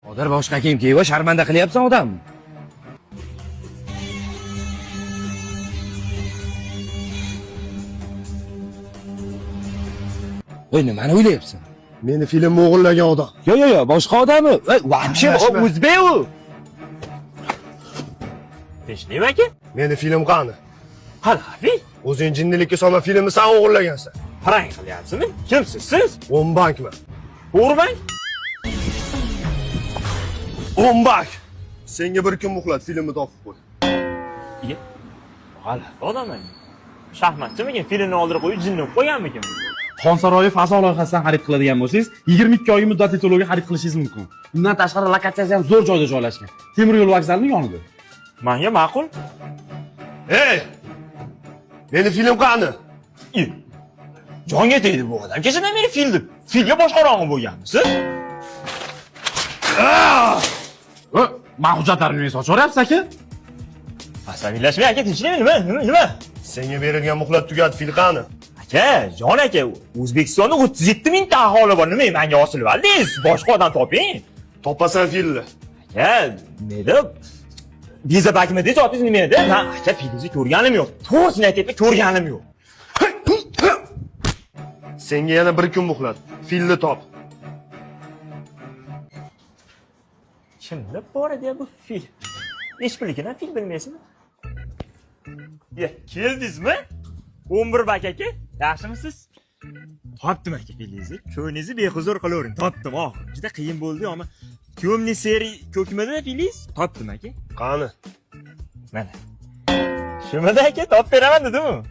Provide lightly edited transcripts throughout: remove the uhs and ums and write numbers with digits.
Hozir boshqa kiyim kiyib, sharmanda qilyapsan odamni. Voy, nimani o'ylayapsan? Meni filmni o'g'irlagan odam. Yo, yo, yo, boshqa odami. Voy, вообще Adashma. O'zbek u. Tinchlikmi, aka? Meni film qani? Qanaqa? O'zing jinnilikka solma, filmni san o'g'irlagansan. Prank qilyapsizmi? Kimsiz siz? 10 bankmi? To'g'rimi? 10 bank. Senga bir kun muhlat, filmni topib qo'y. Iye. G'alati odamman. Shaxmatchimikin? Filmni oldirib qo'yib jinni bo'lib qo'yganmikin? Xonsaroyi fazo loyihasidan xarid qiladigan bo'lsangiz, 22 oyga muddatli to'lovga xarid qilishingiz mumkin. Undan tashqari lokatsiyasi ham zo'r joyda joylashgan. Temir yo'l vokzalining yonida. Menga ma'qul. Ey! Meni film qani? Iye. Jonga tegdi bu odam. Kechadan beri fil deb. Filga boshqarong'i bo'lganmisiz? Man hujjatlarimni menga sochaveryapsiz, aka. Asabiylashmang aka, tinchlikmi? Nima? Nima? Nima? Senga berilgan muhlat tugadi, fil qani? Aka, jon aka, O'zbekistonda 37 mingta aholi bor. Nima menga osilib oldingiz? Boshqa odam toping. Topasan filni. Aka, nima Viza bakmi deb otingiz nima edi? Men aka filingizni ko'rganim yo'q. To'g'risini aytyapman, ko'rganim yo'q. Senga yana bir kun muhlat. Filni top. Kimda bor edi bu fil? Nechi pul ekan, fil bilmaysizmi? Ya, keldingizmi? 11 bak aka, yaxshimisiz? Topdim aka filingizni. Ko'nglingizni behuzur qilavering. Topdim oxiri. Juda qiyin bo'ldi, ammo темный серый ko'kmidi filingiz? Topdim aka. Qani? Mana. Shumidi aka, topib beraman dedim-ku.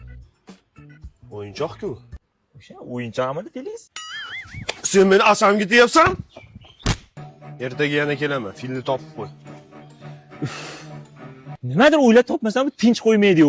O'yinchoq-ku. O'sha o'yinchoqmidi filingiz? Sen meni asamga teyapsan? Ertaga yana kelaman, filni topib qo'y. Nimadir o'ylab topmasam bu tinch qo'ymaydi-yu.